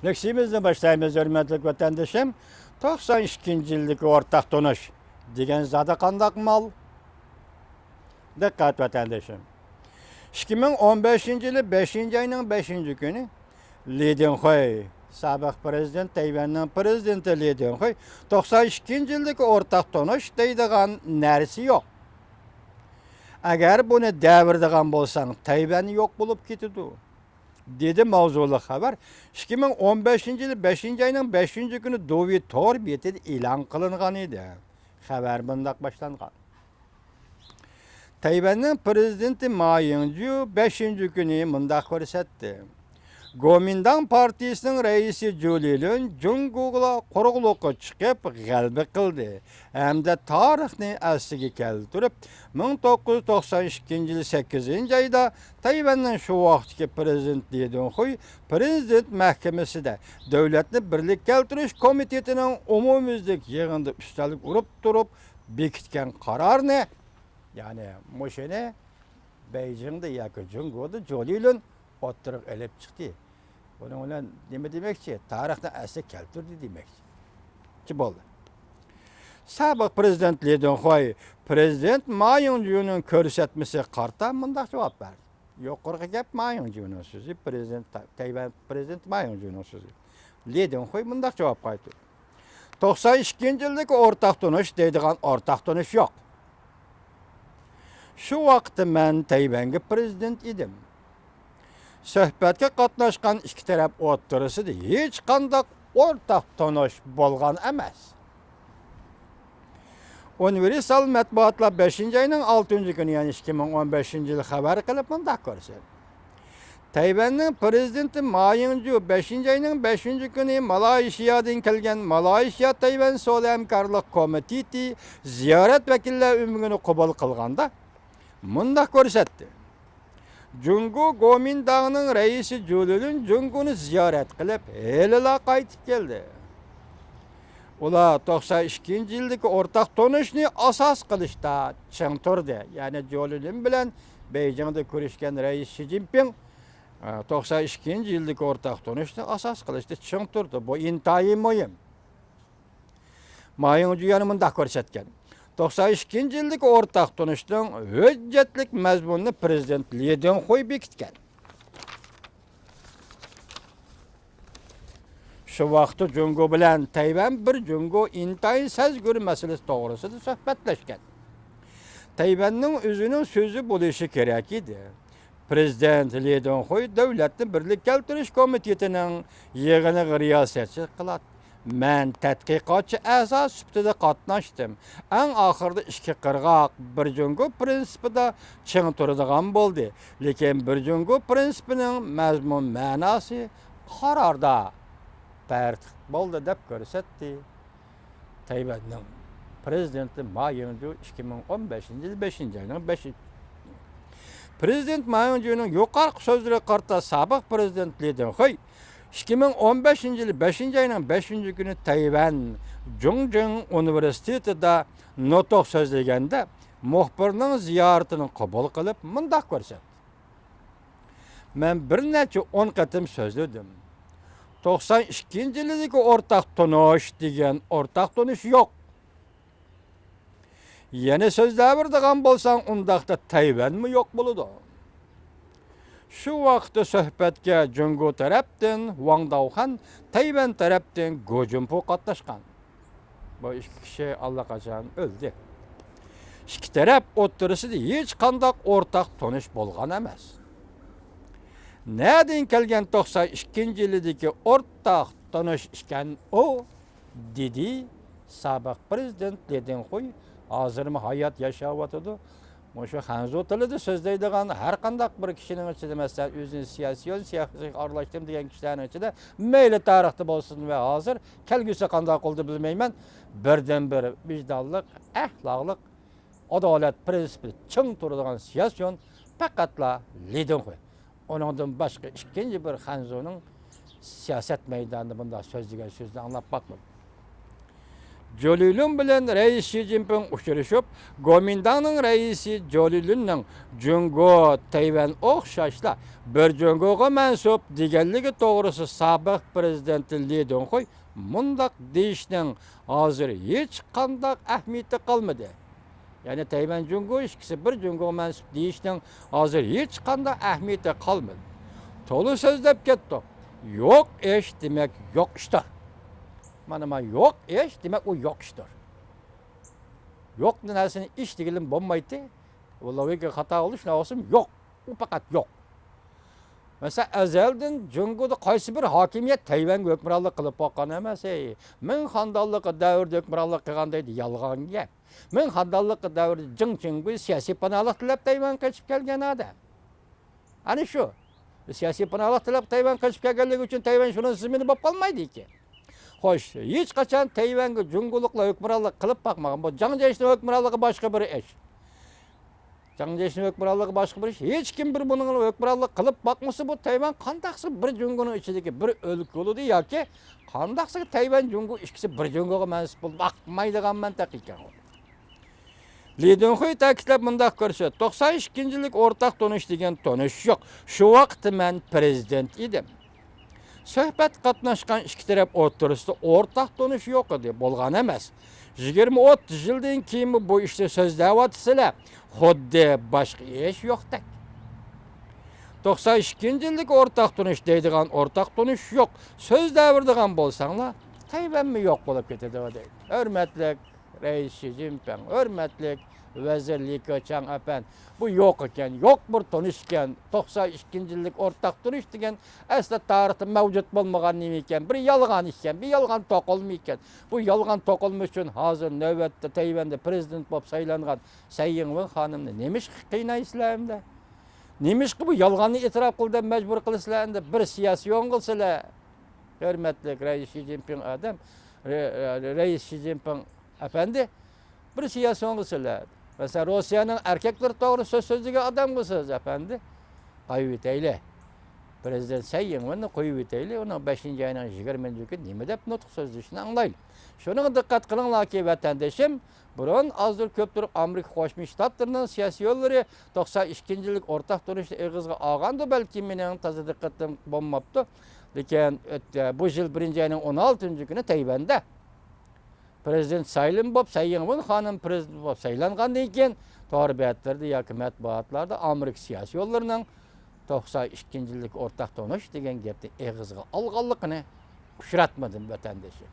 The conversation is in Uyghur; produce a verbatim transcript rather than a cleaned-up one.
لېكسىيىمىزنى باشلايمىز، ھۆرمەتلىك ۋەتەندىشىم. توقسان ئىككىنچى يىلدىكى ئورتاق تونۇش دېگەن زادى قانداق مال؟ دىققەت، ۋەتەندىشىم. ئىككى مىڭ ئون بەشىنچى يىلى بەشىنچى ئاينىڭ بەشىنچى كۈنى لى دېنخۇي، سابىق پىرېزىدېنت، تەيۋەننىڭ پىرېزىدېنتى لى دېنخۇي، توقسان ئىككىنچى يىلدىكى ئورتاق تونۇش دەيدىغان نەرسە يوق. ئەگەر بۇنى دەۋرىدىغان بولساڭ، تەيۋەن يوق بولۇپ كېتىدۇ، دېدى ماۋزۇلۇق خەۋەر ئىككى مىڭ ئون بەشىنچى يىلى بەشىنچى ئاينىڭ بەشىنچى كۈنى دۇۋى تور بېتىدە ئېلان قىلىنغان ئىدى. خەۋەر مۇنداق باشلانغان. تەيۋەننىڭ پىرېزىدېنتى ما يىڭجيۇ بەشىنچى كۈنى مۇنداق كۆرسەتتى. گومىنداڭ پارتىيىسىنىڭ رەئىسى جۇ لىلۈن جۇڭگوغا قۇرۇقلۇققا چىقىپ غەلىبە قىلدى ھەمدە تارىخنى ئەسلىگە كەلتۈرۈپ، مىڭ توققۇز يۈز توقسان ئىككىنچى يىل سەككىزىنچى ئايدا تەيۋەننىڭ شۇ ۋاقىتتىكى پىرېزىدېنتى لى دېنخۇي پىرېزىدېنت مەھكىمىسىدە دۆلەتنى بىرلىككە كەلتۈرۈش كومىتېتىنىڭ ئومۇميۈزلۈك يىغىنىدا ئۈستەلگە ئۇرۇپ تۇرۇپ بېكىتكەن قارارنى، يەنى مۇشۇنى بېيجىڭدا ياكى جۇڭگودا جۇ لىلۈن ئوتتۇرىغا ئېلىپ چىقتى. بۇنىڭ بىلەن نېمە دېمەكچى؟ تارىخنى ئەسلىگە كەلتۈردى دېمەكچى بولدى. سابىق پىرېزىدېنت لى دېنخۇي پىرېزىدېنت ما يىڭجيۇنىڭ كۆرسەتمىسىگە قارىتا مۇنداق جاۋاب بەردى. يۇقىرىقى گەپ ما يىڭجيۇنىڭ سۆزى، پىرېزىدېنت، تەيۋەن پىرېزىدېنتى ما يىڭجيۇنىڭ سۆزى. لى دېنخۇي مۇنداق جاۋاب قايتۇردى. توقسان ئىككىنچى يىلدىكى ئورتاق تونۇش دەيدىغان ئورتاق تونۇش يوق. شۇ ۋاقىتتا مەن تەيۋەنگە پىرېزىدېنت ئىدىم. سۆھبەتكە قاتناشقان ئىككى تەرەپ ئوتتۇرىسىدا ھېچقانداق ئورتاق تونۇش بولغان ئەمەس. ئۇنىۋېرسال مەتبۇئاتلار بەشىنچى ئاينىڭ ئالتىنچى كۈنى، يەنى ئىككى مىڭ ئون بەشىنچى يىل خەۋەر قىلىپ مۇنداق كۆرسەتتى. تەيۋەننىڭ پىرېزىدېنتى ما يىڭجيۇ بەشىنچى ئاينىڭ بەشىنچى كۈنى مالايشىيادىن كەلگەن مالايشىيا تەيۋەن سودا ھەمكارلىق كومىتېتى زىيارەت ۋەكىللەر ئۆمىكىنى قوبۇل قىلغاندا مۇنداق كۆرسەتتى. جۇڭگو گومىنداڭنىڭ رەئىسى جۇ لىلۈن جۇڭگونى زىيارەت قىلىپ، ھېلىلا قايتىپ كەلدى. ئۇلار توقسان ئىككىنچى يىلدىكى ئورتاق تونۇشنى ئاساس قىلىشتا چىڭ تۇردى. يەنى جۇ لىلۈن بىلەن بېيجىڭدا كۆرۈشكەن رەئىس شى جىنپىڭ، ئە، توقسان ئىككىنچى يىلدىكى ئورتاق تونۇشنى ئاساس قىلىشتا چىڭ تۇردى. بۇ ئىنتايىن مۇھىم. ما يىڭجيۇ يەنە مۇنداق كۆرسەتكەن. توقسان ئىككىنچى يىلدىكى ئورتاق تونۇشنىڭ ھۆججەتلىك مەزمۇنىنى پىرېزىدېنت لى دېنخۇي بېكىتكەن. شۇ ۋاقىتتا جۇڭگو بىلەن تەيۋەن بىر جۇڭگو ئىنتايىن سەزگۈر مەسىلىسى توغرىسىدا سۆھبەتلەشكەن. تەيۋەننىڭ ئۆزىنىڭ سۆزى بولۇشى كېرەك ئىدى. پىرېزىدېنت لى دېنخۇي دۆلەتنى بىرلىككە كەلتۈرۈش كومىتېتىنىڭ يىغىنىغا رىياسەتچىلىك قىلاتتى. مەن تەتقىقاتچى ئەزا سۈپىتىدە قاتناشتىم. ئەڭ ئاخىرىدا ئىككى قىرغاق بىر جۇڭگو پىرىنسىپىدا چىڭ تۇرىدىغان بولدى. لېكىن بىر جۇڭگو پىرىنسىپىنىڭ مەزمۇن مەناسى قاراردا پەرق بولدى، دەپ كۆرسەتتى. تەيۋەننىڭ پىرېزىدېنتى ما يىڭجۇ ئىككى مىڭ ئون بەشىنچى يىل بەشىنچى ئاينىڭ بەشى. پىرېزىدېنت ما يىڭجۇنىڭ يۇقىرىقى سۆزلىرىگە قارىتا سابىق پىرېزىدېنت لى دېنخۇي ئىككى مىڭ ئون بەشىنچى يىل بەشىنچى ئاينىڭ بەشىنچى كۈنى تەيۋەن جۇڭجىڭ ئۇنىۋېرسىتېتىدا نۇتۇق سۆزلىگەندە، مۇخبىرنىڭ زىيارىتىنى قوبۇل قىلىپ مۇنداق كۆرسەتتى. مەن بىر نەچچە ئون قېتىم سۆزلىدىم. توقسان ئىككىنچى يىلىدىكى ئورتاق تونۇش دېگەن ئورتاق تونۇش يوق. يەنە سۆزلەۋېرىدىغان بولساڭ، ئۇنداقتا تەيۋەنمۇ يوق بولىدۇ. شۇ ۋاقىتتا سۆھبەتكە جۇڭگو تەرەپتىن ۋاڭ داۋخەن، تەيۋەن تەرەپتىن گو جۇنپۇ قاتناشقان. بۇ ئىككى كىشى ئاللىقاچان ئۆلدى. ئىككى تەرەپ ئوتتۇرىسىدا ھېچقانداق ئورتاق تونۇش بولغان ئەمەس. نەدىن كەلگەن توقسان ئىككىنچى يىلىدىكى ئورتاق تونۇش ئىكەن ئۇ؟ دېدى سابىق پىرېزىدېنت لى دېنخۇي. ھازىرمۇ ھايات، ياشاۋاتىدۇ. مۇشۇ خەنزۇ تىلىدا سۆزلەيدىغان ھەر قانداق بىر كىشىنىڭ ئىچىدە، مەسىلەن، ئۆزىنى سىياسىيون سىياسىيەتكە ئارىلاشتىم دېگەن كىشىلەرنىڭ ئىچىدە مەيلى تارىختا بولسۇن ۋە ھازىر، كەلگۈسى قانداق بولىدۇ بىلمەيمەن، بىردىنبىر ۋىجدانلىق، ئەخلاقلىق، ئادالەت پىرىنسىپى چىڭ تۇرىدىغان سىياسىيون پەقەتلا لى دېنخۇي. ئۇنىڭدىن باشقا ئىككىنچى بىر خەنزۇنىڭ سىياسەت مەيدانىدا بۇنداق سۆزلىگەن سۆزىنى ئاڭلاپ باقمىدىم. جولىلۇن بىلەن رەئىس شى جىنپىڭ ئۇچرىشىپ، گومىنداڭنىڭ رەئىسى جولىلۇننىڭ جۇڭگو، تەيۋەن ئوخشاشلا بىر جۇڭگوغا مەنسۇپ دېگەنلىكى توغرىسىدا سابىق پىرېزىدېنت لى دۇڭخۇي مۇنداق دېيىشنىڭ ھازىر ھېچقانداق ئەھمىيىتى قالمىدى. يەنى تەيۋەن جۇڭگو ئىككىسى بىر جۇڭگوغا مەنسۇپ دېيىشنىڭ ھازىر ھېچقانداق ئەھمىيىتى قالمىدى. تولا سۆزلەپ كەتتۇق. يوق ئىش دېمەك يوق ئىشتۇر. مانا، مانا يوق ئىش دېمەك ئۇ يوق ئىشتۇر. يوق نەرسىنى ئىش دېگىلىمۇ بولمايتتى. ئۇ لوگىكا خاتا بولدى، شۇنداق بولسىمۇ يوق. ئۇ پەقەت يوق. مەسىلەن، ئەزەلدىن جۇڭگودا قايسى بىر ھاكىمىيەت تەيۋەنگە ھۆكۈمرانلىق قىلىپ باققان ئەمەس. ھەي، مىڭ خاندانلىقى دەۋرىدە ھۆكۈمرانلىق قىلغان دەيدۇ، يالغان گەپ. مىڭ خاندانلىقى دەۋرىدە جېڭ چىڭگۈي سىياسىي پاناھلىق تىلەپ تەيۋەنگە قېچىپ كەلگەن ئادەم. ئەنە شۇ. سىياسىي پاناھلىق تىلەپ تەيۋەنگە قېچىپ كەلگەنلىكى ئۈچۈن تەيۋەن شۇنىڭ زېمىنى بولۇپ قالمايدىكەن. خوش، ھېچقاچان تەيۋەنگە جۇڭگولۇقلار ھۆكۈمرانلىق قىلىپ باقمىغان. بۇ جاڭ جيېشنىڭ ھۆكۈمرانلىقى باشقا بىر ئىش. جاڭ جيېشنىڭ ھۆكۈمرانلىقى باشقا بىر ئىش. ھېچكىم بىر بۇنىڭغا ھۆكۈمرانلىق قىلىپ باقمىسا، بۇ تەيۋەن قانداقسى بىر جۇڭگونىڭ ئىچىدىكى بىر ئۆلكە بولىدۇ ياكى قانداقسى تەيۋەن جۇڭگو ئىككىسى بىر جۇڭگوغا مەنسۇپ بولۇپ باقمايدىغان مەنتىق ئىكەن ئۇ. لى دۇڭخۇي تەكىتلەپ مۇنداق كۆرسىتىدۇ، توقسان ئىككىنچى يىللىق ئورتاق تونۇش دېگەن تونۇش يوق. شۇ ۋاقىتتا مەن پىرېزىدېنت ئىدىم. سۆھبەت قاتناشقان ئىككى تەرەپ ئوتتۇرىسىدا ئورتاق تونۇش يوق ئىدى، بولغان ئەمەس. يىگىرمە ئوتتۇز يىلدىن كېيىنمۇ بۇ ئىشتا سۆزلەۋاتىسىلەر، خۇددى باشقا ئىش يوقتەك. توقسان ئىككىنچى يىلدىكى ئورتاق تونۇش دەيدىغان ئورتاق تونۇش يوق. سۆزلەۋېرىدىغان بولساڭلار، تەيۋەنمۇ يوق بولۇپ كېتىدۇ دەيدۇ. ھۆرمەتلىك رەئىس شى جىنپىڭ، ھۆرمەتلىك ۋەزىر لى كېچياڭ ئەپەندى، بۇ يوق ئىكەن، يوق بىر تونۇش ئىكەن. توقسان ئىككىنچى يىللىق ئورتاق تونۇش دېگەن ئەسلى تارىختا مەۋجۇت بولمىغان نېمە ئىكەن، بىر يالغان ئىكەن، بىر يالغان توقۇلما ئىكەن. بۇ يالغان توقۇلما ئۈچۈن ھازىر نۆۋەتتە تەيۋەندە پىرېزىدېنت بولۇپ سايلانغان سەي يىڭۋېن خانىمنى نېمىشقا قىينايسىلەر ئەمدى؟ نېمىشقا بۇ يالغاننى ئېتىراپ قىل دەپ مەجبۇر قىلىسىلەر ئەمدى؟ بىر سىياسىيونغىسىلەر. ھۆرمەتلىك رەئىس شى جىنپىڭ ئادەم، رە-، رە-، رەئىس شى جىنپىڭ ئەپەندى، بىر سىياسىيونغىسىلەر. مەسىلەن، روسىيەنىڭ ئەركەكلىرى توغرا سۆز سۆزلىگەن ئادەمغىسىز، ئەپەندى. قويۇۋېتەيلى. پىرېزىدېنت سەي يىڭۋېننى قويۇۋېتەيلى. ئۇنىڭ بەشىنچى ئاينىڭ يىگىرمىنچى كۈنى نېمە دەپ نۇتۇق سۆزلىشىنى ئاڭلايلى. شۇنىڭغا دىققەت قىلىڭلاركى، ۋەتەندىشىم، بۇرۇن ئازدۇر كۆپتۇر ئامېرىكا قوشما شتاتلىرىنىڭ سىياسىيونلىرى توقسان ئىككىنچى يىللىق ئورتاق تونۇشنى ئېغىزغا ئالغاندۇ، بەلكىم مېنىڭ تازا دىققىتىم بولماپتۇ. لېكىن ئۆت-، بۇ يىل بىرىنچى ئاينىڭ ئون ئالتىنچى كۈنى تەيۋەندە پىرېزىدېنت سايلىنى بولۇپ، سەي يىڭۋېن خانىم پىرېزىدېنت بولۇپ سايلانغاندىن كېيىن، تور بەتلىرىدە ياكى مەتبۇئاتلاردا ئامېرىكا سىياسىيونلىرىنىڭ توقسان ئىككىنچى يىللىق ئورتاق تونۇش دېگەن گەپنى ئېغىزغا ئالغانلىقىنى ئۇچراتمىدىم، ۋەتەندىشىم.